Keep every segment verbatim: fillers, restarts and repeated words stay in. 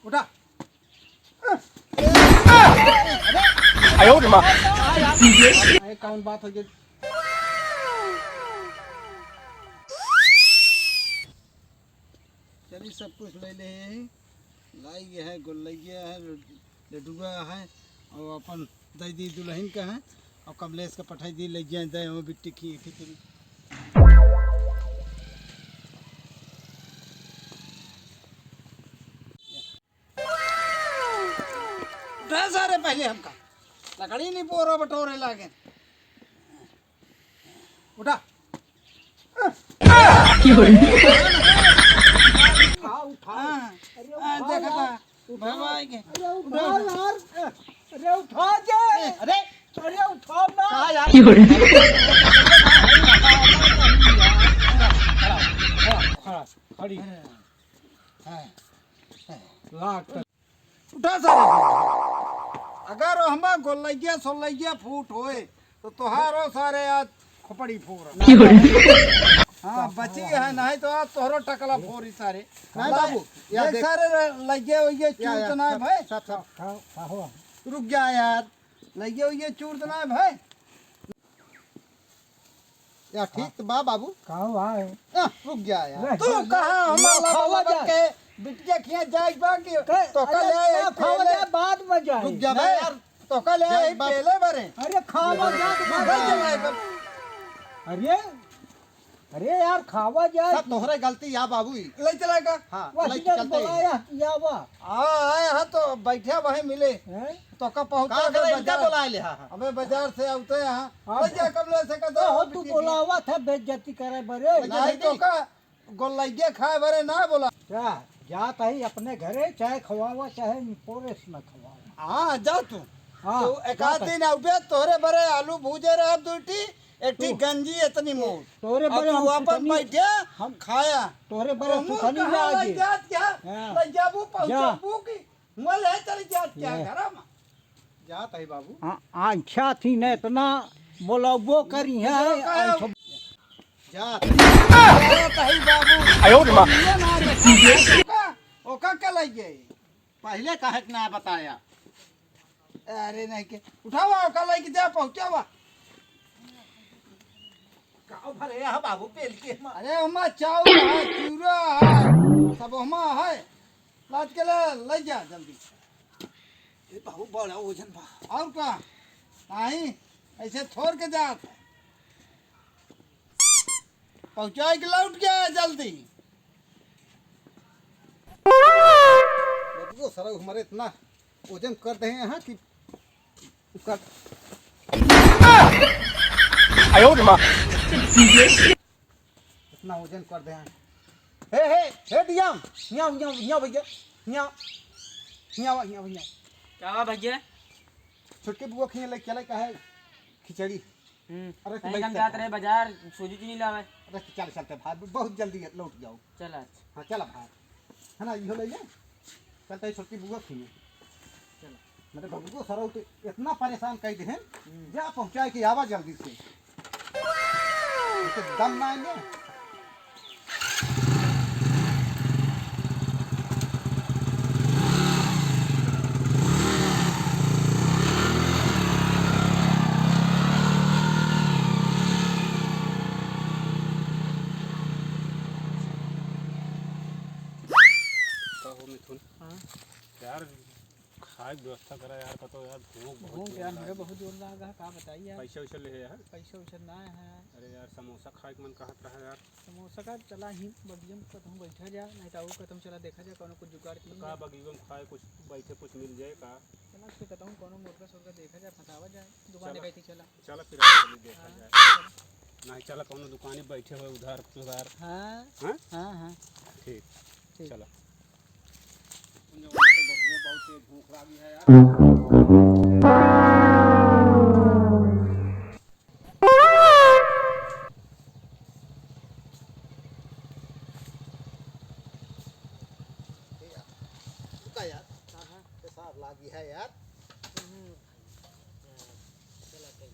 उठा। आयो रे माँ। अरे, कौन बात हो गई? चलिए, सब कुछ ले ले, लाई गया है, गोलैया है, लड्डुआ है, और अपन दे दी दुल्हन का है, और कमलेश का पठाई दी, ले गया दे, वो बिट्टी खी, खिचड़ी। दे सारे पहले हमका, लकड़ी नहीं बोरो बटोरे लागे। उठा। उठा, उठा। हाँ। अरे हाँ, उठा देखा यार। था। उठा। भगवान के। अरे उठा यार। अरे उठा जे। अरे। अरे उठा ना। कहाँ यार? खड़ा, खड़ी। हाँ। लाख। उठा सारे। अगर हमा गोलैया सोलैया फूट होए, तो तोहारो सारे आज खोपड़ी फोड़। हाँ, बची है, नहीं तो आज तोहरो टकला फोड़ी सारे। नहीं बाबू, या देख देख। सारे लगे हुए या, या, चूत ना है सब, भाई। सब, सब। खाओ, खाओ। रुक जा यार, लगे हुए चूत ना है भाई। या ठीक तो बा बाबू। का हुआ है? आ, रुक जा यार। तू कहाँ हमार लाबा लाबा के बिटिया खिया जाए बा कि तो कल अरे, आए ना, खावा पहले। जा, बाद में जाए। रुक जा बे नहीं, यार। तो कल आए पहले बरे। अरे, खावा जा, तो रुक जा। अरे, अरे यार, खावा जा। सब तोहरे गलती या बाबू ही। ले चला का? हाँ, वह ले सीधा चलते ही। बोलाया, किया हुआ। हाँ, आए हैं तो बैठे वहीं मिले। हैं? तो का पहुँचा का दे करे, इनका बाजार। बुलाए ले, हाँ, हाँ। अबे बाजार से आते हैं, हाँ। हाँ, ले जा, कब ले से कर दो, तो तू बिटिया की। बोलावा था बेइज्जती करे बरे। ले जा, नहीं तो का गोलैया खाए बरे ना बोला। जा, जा तही अपने घरे, चाहे खवावा, चाहे पोरे से ना खवावा। हाँ, जा तू। हाँ, तो एक जा आध तही। दिन आउबे, तोहरे बरे आलू भूजे रह दुटी, एठी तू। गंजी इतनी मोट। तोहरे और बरे तू हम अपन सुतनी बैठे, हम खाया। तोहरे बरे हम सुतनी कहाँ लागे। लग जात क्या? हाँ। लग जाबू, जा। पहुँचाबू की? मोल है चल जात क्या ये। घर में? जात है बाबू। आ, अच्छा थी ने इतना बोलबो करी है, ये का है? अच्छा। जात। जात है बाबू। आयो रे माँ। ये ना रे, ओका, ओका का लग गए? पहले काहे के ना बताया? अरे नहीं के, उठावा, ओका लग जा, पहुँचावा। का भरे है बाबू पेल के मा? अरे हमा चाउर है, चूरा है, सब हमा है। लाद के ले, ले जा जल्दी। ए बाबू बड़ा वजन बा। और का? नहीं, ऐसे थोर के जात है। पहुँचाए के लौट गया जल्दी। बबुओ सरऊ हमारे इतना वजन कर दे हैं कि कर आयो रे माँ। इतना वजन कर दे हैं। हे, हे, हे डियम, हियाँ, हियाँ, हियाँ भैया, हियाँ, हियाँ, हियाँ भैया। का बा भैया? छोटके बुआ खिए ले चले का है खिचड़ी। हम्म, अरे, तू कहीं बैठ हम जा। जात रहे बाजार, सूजी चीनी लावे। अरे, चल, चलते भाई, बहुत जल्दी है, लौट जाओ। चल, अच्छा। हाँ, चल भाई, है ना, इहो ले ले। चलते ही छोटकी बुआ खिए। चल। मेरे बबुआ सरऊ के इतना परेशान कर दे हैं, हम्म। जा पहुँचाए के आवा जल्दी से। इनके दम ना आएंगे। का हो मिथुन? हाँ। यार, खाए के व्यवस्था करा यार, कतो यार, भूख बहुत भूख जोर यार, लाग हमरे है। बहुत जोर लाग है, का बताई यार। पैसा वैसा ले है यार? पैसा वैसा ना है। अरे यार, समोसा खाए के मन कहत रहा यार। समोसा का चला ही बगिया में कतहूँ बैठा जा, नहीं तो आऊ कतहूँ चला देखा जा, कौनो कुछ जुगाड़ की का जाए। बगिया में खाए कुछ बैठे कुछ मिल जाए का? चला उसके कतहूँ कौनो मुर्गा सुर्गा देखा जाए, फंसावा जाए, दुकान चला। देखा थी चला। चला फिर चली देखा हाँ, जाए। चला। नहीं चला कौनो दुकान में बैठे हुए उधार पुधार। हाँ, हाँ? हाँ, हाँ। ठीक। ठीक। चला। तुम जो वहाँ पे बैठ गए, बहुत तेज भूख लगी है यार। रुका यार। हाँ, हाँ। पेशाब लागी है यार। हम्म। चला, चल।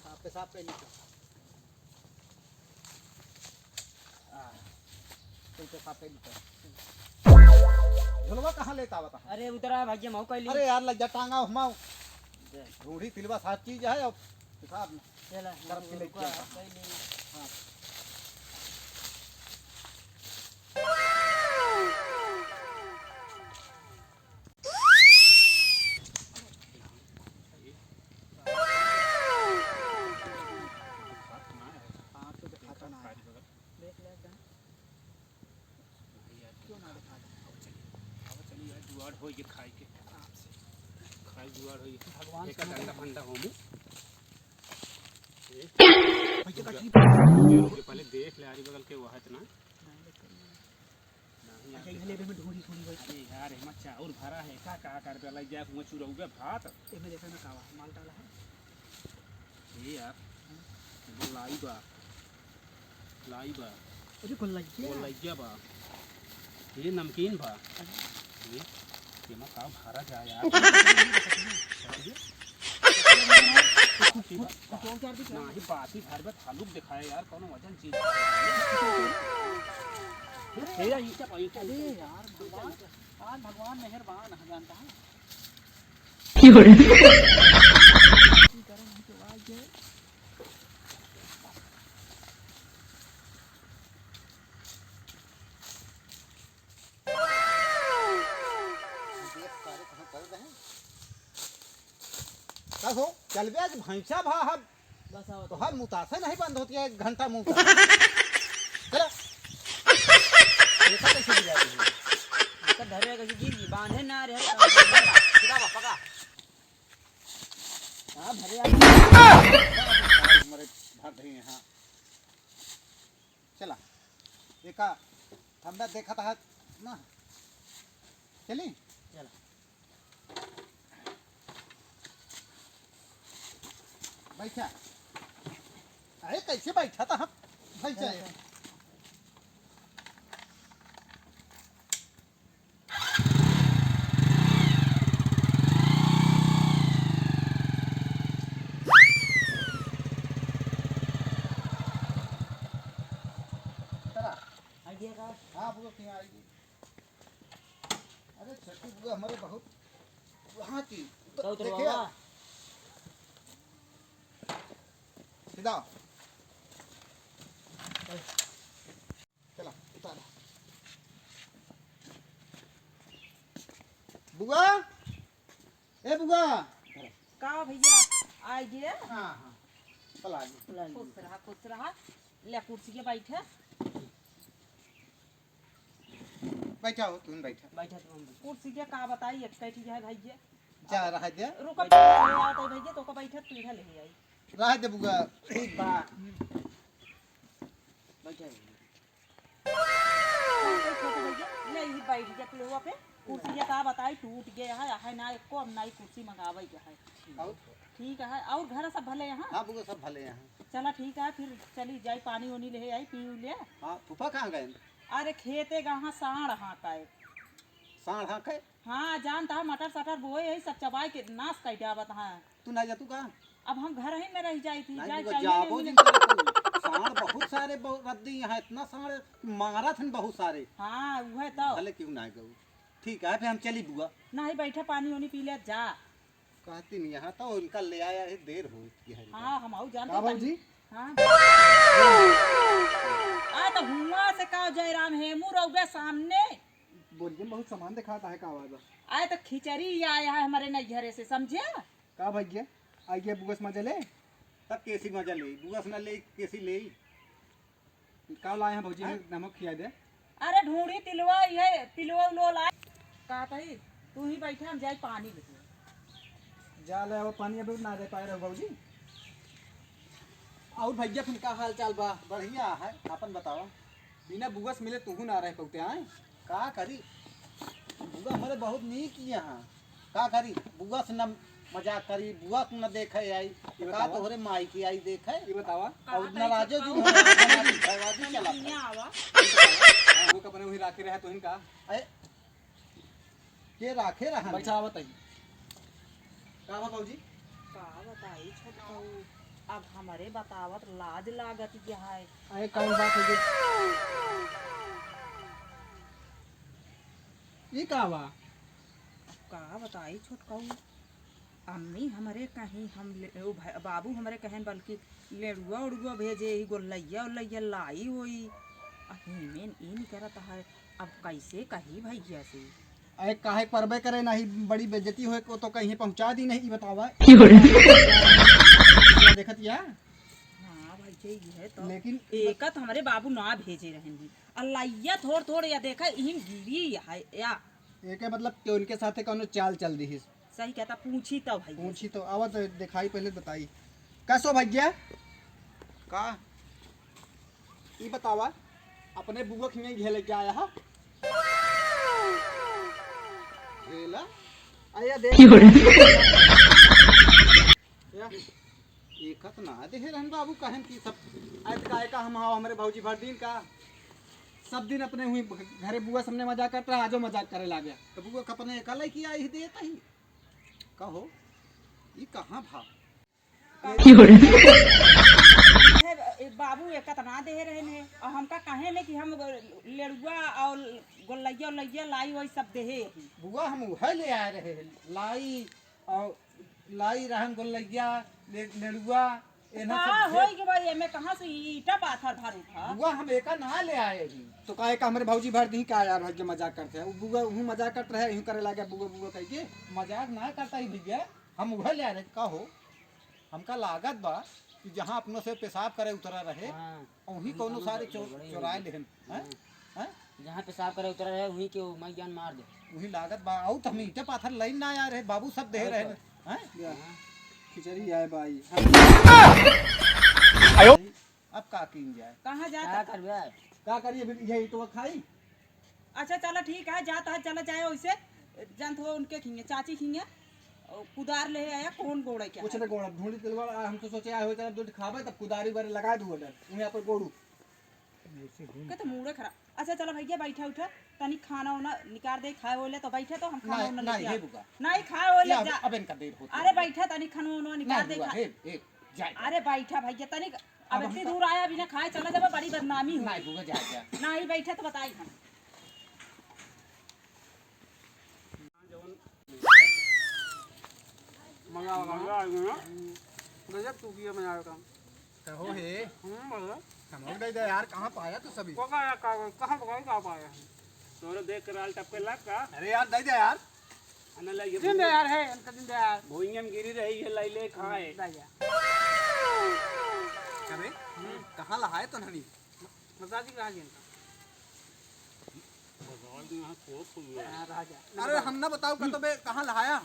हाँ, पेशाब कर लीजिए। आ। झोलवा कहाँ लेता आवत है? अरे उतरा भैया, मऊ कैली। अरे यार, लग जा टांगा हमाऊ। ढूंढी तिलवा साफ चीज है, अब हिसाब में। चला, करब के लेके रुका, जाता। कैली। हाँ। हाँ, तो दिखाता ना है। देख ले एकदम। क्यों ना दिखा दे? अब चली, अब चली यार, जुआड़ होई के खाई के। आराम से। खाई जुआड़ होई। भगवान एक का डंडा फंडा हो मुँह। भैया का रुक जा। रुक जा, पहले देख ले, आरी बगल के वो है इतना। नहीं, अच्छा, यहाँ लेबे में ढूंढी, ढूंढी भाई। अरे यार, एमा चाउर भरा है, का, का करबे? लग जाए, हुआ चुरौबे भात। एमे देखा ना का बा, माल डाला है। ए यार, एगो लाई बा, लाई बा। अरे, गोलैया। गोलैया बा। ये नमकीन बा। अरे। ये, एमा का भरा जाए यार? कुछ, कुछ, कुछ और चार भी ना, ये बात ही भर में थालुक दिखाए यार, कौनो वजन चीज। अरे। ये ईंटा पा, ईंटा, अरे ईंटा। यार, भगवान, आज भगवान मेहरबान है, जानता है। का हो, चलबे आज भैंसा भा हम बस आओ। तोहार मुतासे नहीं बंद होती है, एक घंटा मुँह का। चला। देखा कैसे गिरा दी है। इनका धरे कैसे गिर गई, बांधे ना रहे। सीधा बा, पकड़ा। हाँ, भरे आ। हमारे भर रही हैं, हाँ। चला। देखा, हम ना देखा था ना। चली? चला। बैठा। अरे, कैसे बैठा था हम? बैठ जाए। चला। आ गया का? हाँ, बुआ, कहीं आएगी। अरे, छोटी बुआ हमारे बहुत वहाँ की। तो का उतरवा देखे बा? सीधा। चला, उतारा। बुआ, ए बुआ। का भैया, आ गए? हाँ, हाँ। चला, आ गए। खुश रहा, खुश रहा। ले कुर्सी के बैठे। बैठा हो, तुम बैठा। बैठा तुम। कुर्सी के का बताई, एक बैठी जाए भैया। जा, रह दे। रुको, बैठा ले आओ तो भैया, तो को बैठा तू इधर ले आई। रह दे बुआ, ठीक बा। बैठा है। बैठा तो भैया, ले ही बैठ जा पिलुआ पे। कुर्सी के का बताई, टूट गया है, है ना, एको अब नई कुर्सी मंगावे के है। और? ठीक है, और घर सब भले यहाँ? हाँ बुआ, सब भले यहाँ। चला ठीक है, फिर चली जाई, पानी ओनी ले आई, पी ले। हाँ, फूफा कहाँ गए? अरे खेते गए हाँ, साँड़ हाँके। साँड़ हाँके? हाँ, जानता है, मटर सटर बोए, यही सब चबाई के नाश कर जावत है। तू ना जातू का? अब हम घर ही में रह जाई थी, नहीं, जाए तू time जाबो नहीं जिन मिले। साँड़ बहुत सारे बहु-, रद्दी यहाँ, इतना साँड़ मारत हन बहुत सारे। हाँ, उहे तो। भले क्यों ना गऊ। ठीक है, फिर हम चली बुआ। नहीं, बैठा, पानी ओनी पी ले, जा। कहती नहीं, यहाँ तो उनका ले आया है, देर हो गई है। हाँ, हम आऊ जानते का बाबूजी? हाँ। आ तो हुआ से का जयराम हेमू रउबे सामने। बोलिए, बहुत सामान दिखाता है, का बात बा? आए तो खिचड़ी आया है हमारे नैहरे से, समझे? का भैया, आइए बुआ से मजा ले। तब कैसी मजा ले? बुआ से ना ले, कैसी ले? का लाए हैं भौजी, हाँ? नमक खिया दे। अरे ढूंढी तिलवा, ये पिलवा उलवा लाए। का तही, तू ही बैठे, हम जाए पानी लेके। जा ले, वो पानी अभी ना दे पाए रहो भौजी। और भैया, फिर का हाल चाल बा? बढ़िया है, अपन बताओ। बिना बुआ से मिले तू ना रह पौते आए। का करी, बुआ हमारे बहुत नीक यहाँ। का करी, बुआ से न मजाक करी, बुआ के न देखे आई, ये का बतावा। तोहरे माई के आई देखे। ये बतावा। और नाराजो जी, नाराजो जी चला। यहाँ आवा। वो अपने वही राखे रहे तो इनका। अरे, के राखे रहा? बैठा, बताई। का बा बाबूजी? का बताई छोटकऊ, अब हमरे बतावत लाज लागत है। अरे, कौन बात है जी? ई का बा? अब का बताई छोटकऊ, अम्मी हमरे कहीं हम ले, ओ भाई, बाबू हमरे कहेन बल्कि लेड़ुआ उड़ुआ भेजे, ई गोलैया उलैया लाई होई। आ हिमेन ई निकरत है, अब कैसे कही भैया से? अरे काहे परबे करे, नहीं बड़ी बेइज्जती होए को तो कहीं पहुँचा दी नहीं, ई बतावा। देखत या? हाँ भाई, यही है तो। लेकिन एका तो हमरे बाबू ना भेजे रहन ही। अल्लाइया थोड़ थोड़ या देखा, इहिन गिरी है या। एके मतलब कि उनके साथे कौनो चाल चल रही है। सही कहता, पूछी तो भैया। पूछी तो, आवा तो दिखाई पहले बताई। कसो भैया? का? ई बतावा, अपने बुआ खियाँ घेले क्या आया हा? घेला? आया देख। या, एकत ना देहे रहन बाबू, कहन की सब, आज का, का हम हाव, हमरे भौजी भर दिन का, सब दिन अपने हुई घरे बुआ सामने मजाक करत रहे, आजो मजाक करे लागे। तो बुआ का अपने एका लइकी आई ही देत ही। कहो, ई कहाँ भा? ए, बाबू एकत ना देहे रहन है, और हमका कहे ने कि हम लेड़ुआ और गोलैया उलैया लाई वही सब देहे ही। बुआ हम उहे ले आए रहे, लाई और लाई रहन गोलैया, ले-, लेड़ुआ, एना का सब होई के भाई, एमे कहाँ से ईटा पाथर भर उठा? बुआ हम एका ना ले आए ही। तो काहे का हमरे भौजी भर दी का यार, भाई के मजाक करते हैं। उ बुआ उहू मजाक करत रहे, यूं करे लागे बुआ बुआ कह के। मजाक ना करता ही भैया, हम उहे ले आए रहे। का हो? हमका लागत बा कि जहाँ अपनों से पेशाब करे उतरा रहे, हाँ। वहीं वहीं कौनो कौनो सारे गड़बड़ी चो-, होई। चोराए लेहन, हैं? हाँ। हैं? जहाँ पेशाब करे उतरा रहे, वहीं के वो माई जान मार दे। वहीं लागत बा, आउ तो हम ईंटे पाथर लाइन ना आए रहे, बाबू सब दे और रहे का? हैं? हाँ। खिचड़ी आए बाई। अब का कीन जाए? कहाँ जाता? का करबे? का करिए फिर, ये ईंटवा खाई? अच्छा, चला ठीक है, जाता है, चला जाए वैसे, जानत हो उनके खिंगे, चाची खिंगे, कुदार ले आया, कौन गोड़े क्या कुछ है? ना गोड़ा, ढूंढी तेलवा, हम तो सोचे आए हो, चला दूध खाबे, तब कुदारी बारे लगा दू ऑर्डर, उन्हें अपन गोड़ू। के तो मूड़े खराब। अच्छा, चला भैया, बैठा उठा, तनी खाना उना निकाल दे, खाए होले तो बैठा, तो हम खाना नहीं, उना नहीं, निकाल। हे बुआ। नहीं, खाए होले या, जा। अब इनका देर होता अरे है। बैठा, तनी खाना उना निकाल नहीं दे, बुआ, खा। हे, हे, जाए। अरे बैठा भैया, तनी अब अब इतनी हम दूर आया, बिना खाए चला जाबा, बड़ी बदनामी हो। नहीं बुआ, जा, जा। नहीं बैठा तो बताई हम। मजा आ गया। मजा आ गया। गजब तू किया मजा आ गया। कहो हे। हम्म, बोलो। हमको दे दे यार, कहाँ पाया तू सभी? को का यार, का, कहाँ पकाई, कहाँ पाया? तोरे देख के लाल टपके लाग का? अरे यार, दे दे यार। अरे ले ये दिन दे भूंग-, यार है, इनका दिन दे यार। भुइयां में गिरी रही है, ले ले खाए। दे यार। अबे, हम्म। कहाँ लहाए तो नहीं? बता दी कहाँ जी इनका। बता दी यहाँ कोख हुआ है। हाँ, राजा। अरे हम ना बताओ, कतो बे, कहाँ लहाया?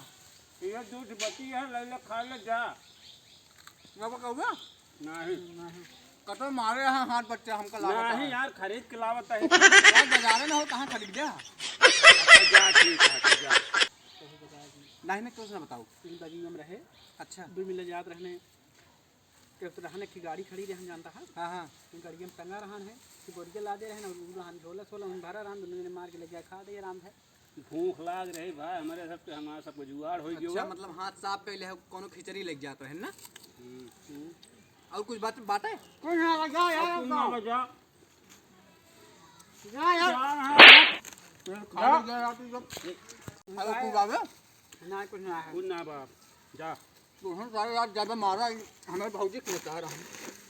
ये दूध बची है, ले ले खा ले जा। बाबा कहूँगा? नहीं। कटो मारे हैं हाथ बच्चे हमका लागत नहीं है। यार, खरीद के लावत है। यार, बाजारे में हो, कहाँ खरीद गया? अच्छा, जा, ठीक है, तो जा। नहीं, नहीं, कुछ ना बताओ। तीन बजी में रहे। अच्छा। दो मिले जात रहने। के तो रहने की गाड़ी खड़ी रहन जानता है। हाँ, हाँ। गाड़िया में टंगा रहन है, कि बोरिया लादे रहन, और उ रहन झोला सोला, उन भरा रहन, दोनों जने मार के ले गया, खा दे आराम है। भूख लाग रही भाई, हमारे सब के, हमारा सबको जुगाड़ हो गया। अच्छा, मतलब हाथ साफ कर ले, कोनो खिचड़ी लेके जात रहे ना? हम्म। हम्म। और कुछ बात, बात है? कुछ ना बचा यार, अब तुम ना बचा। जा यार। जा, हाँ, हाँ। खा लो, जा यार, तू सब। अरे, कुछ बात है? ना, कुछ ना है। कुछ ना बाप, जा। तू हम सारे रात जाबे मारा, हमारे भौजी के बता रहा हूँ।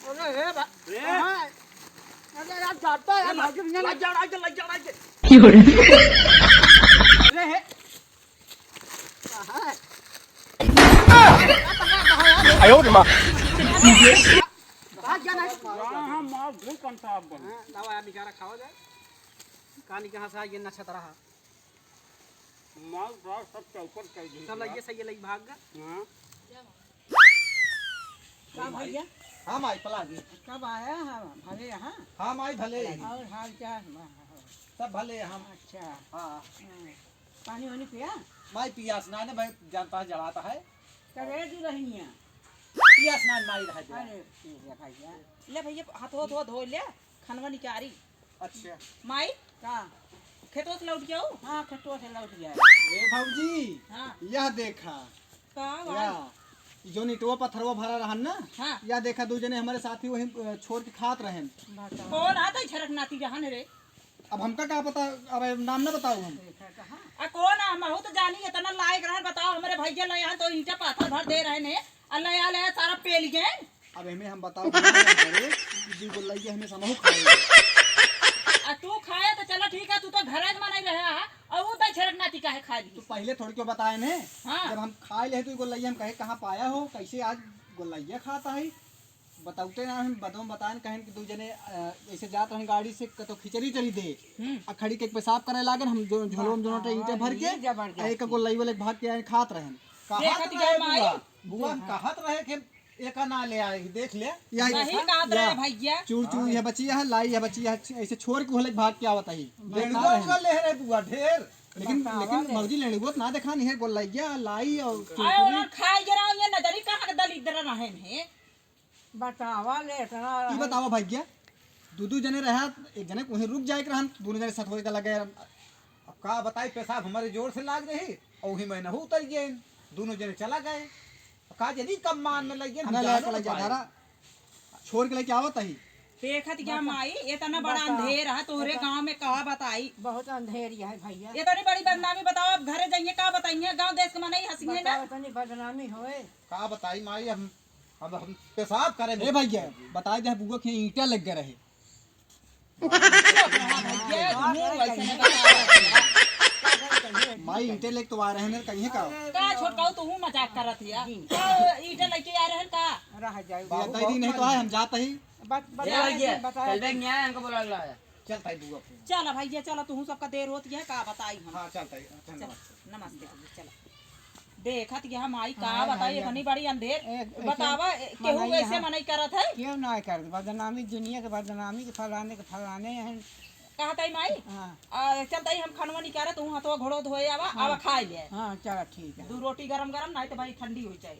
अरे हे बा-, रे। हाँ। अरे यार, जाता है, ए, भौजी, लग जा, लग जा, लग जा, लग जा। अरे हे। कहाँ है? आयो रे माँ। भाग जा ना। हाँ, हाँ, मार दे, कौन सा आप बन? हाँ, लावा यार, बेचारा खावा जाए। कहानी कहाँ से आ, ये नक्षत्र रहा। माल साग सब चौपट कर दी। चल, ये सही है, लई भाग गा। हाँ। का भैया? हाँ माई, पलागी। कब आया? हाँ, भले यहाँ। हाँ माई, भले। और हाल चाल? सब भले हम। अच्छा। हाँ। हाँ। पानी वानी पिया? माई पियास ना ने भाई, जानता है जड़ाता है। करे दी रहनिया। पियास ना माई रह गया। अरे, ठीक है भैया। ले भैया, हाथ धो, धो, धो ले, खनवा निकारी। अच्छा। माई? का? खेतवा से लौट गया हो? हाँ, खेतवा से लौट गया है। ए भौजी, हाँ। यह देखा। का बा? या, ई जो ईंटवा पत्थरवा भरा रहन ना, हाँ। या देखा, दो जने हमारे साथी वहीं, अ, छोड़ के खात रहन। बताओ। कौन आता है झरक नाती रहन रे? अब हमका का पता, अब नाम ना बताऊ हम। आ कौन है? हमहू तो जानी, इतना लायक रहन, बताओ, हमरे भैया ले यहाँ तो ईंटा पाथर भर दे रहे ने, और ले आ, ले आ, सारा पेल गए। अब हमें हम बताओ, कि दू गोलैया हमें समहू खाए। आ तू खाए तो चला ठीक है, तू तो घर में नहीं रहा है, और वो तो छिड़क नाती काहे खा ली? तो पहले थोड़ी क्यों बताए ने? हाँ। जब हम खाए ले तो गोलैया हम कहे कहाँ पाया हो, कैसे आज गोलैया खाता है? बताउते ना हम बदों बताएन, कहेन कि दू जने, अ, ऐसे जात रहन गाड़ी से, कतो खिचड़ी चली दे, हम्म। आ खड़ी के पेशाब करे लागेन, हम जो झोलो में जोनो ईंटे भर के, आ एक गोलैया वाले भाग के आए खात रहन। कहत रहे बुआ, बुआ हम कहत रहे कि एका ना ले आए, देख ले। या नहीं कहत रहे भैया। चूर चूर ये बचिया है, लाई ये बचिया है, ऐसे छोड़ के होले भाग के आवत है। लेड़ुआ उड़ुआ ले रहे बुआ ढेर। लेकिन, लेकिन मौजी लेड़ुआ तो ना देखा नहीं है, गोलैया, लाई और आए चुरचुरी। और खाए गिरा, ये नजरी कहाँ के दलिद्र रहन है? बतावा ले इतना ई बतावा भैया, दू दू जने रहा, एक जने कहीं रुक जाए के रहन, दोनों जने साथ होए के लगे। अब का बताई, पेशाब हमारे जोर से लाग रही, और वही मैं नहू उतर गए, दोनों जने चला गए। अब का जनी कब मान में लग गए, हम ना, ना, जानो चला ना गया पाए। धारा छोड़ के लेके आवत ही। देखत क्या माई, इतना बड़ा बताओ। अंधेर है तोहरे बताओ। गांव में, का बताई? बहुत अंधेर है भैया। इतनी बड़ी बदनामी बताओ, अब घरे जाइए, का बताइए? गांव देश के मनई हंसिए ना। बताओ, इतनी बदनामी होए। का बताई माई, हम, अब हम पेशाब करे ए भैया, बताए दे बुआ के ईंटा लग गए रहे। भैया, तुम वैसे नहीं बताओ। माई ईंटे लेके तो आ रहे हैं, कहीं का? का छोटकाऊ, तू मजाक करत हिया? का ईंटे लेके आ रहे हैं का? रह जाए। बाबू, दादी नहीं तो है, हम जाते ही। बत-, ए बताए, भैया, बताए। चल बे, न्याय हमको बोला ला है। चल ताई बुआ। चल भैया, चल, तू सबका देर होत है, का बताई हम? हाँ, चल ताई। अच्छा, चल, नमस्ते। नमस्ते भैया, चल। देखत यह माई का हाँ, बताई, भैया। इतनी बड़ी अंधेर। ए, ऐसे बतावा, ए, केहू मनई ऐसे यहाँ मनई करत है? क्यों ना करत? बदनामी, दुनिया के बदनामी के फलाने के फलाने हैं। कहत है माई? हाँ। आ, चल ताई, हम खनवा निकारे, तू हथवा घोड़ो धोए आवा, हाँ। आवा खाए ले। हाँ, चला ठीक है। दू रोटी गरम गरम, नहीं तो भाई ठंडी हो जाए।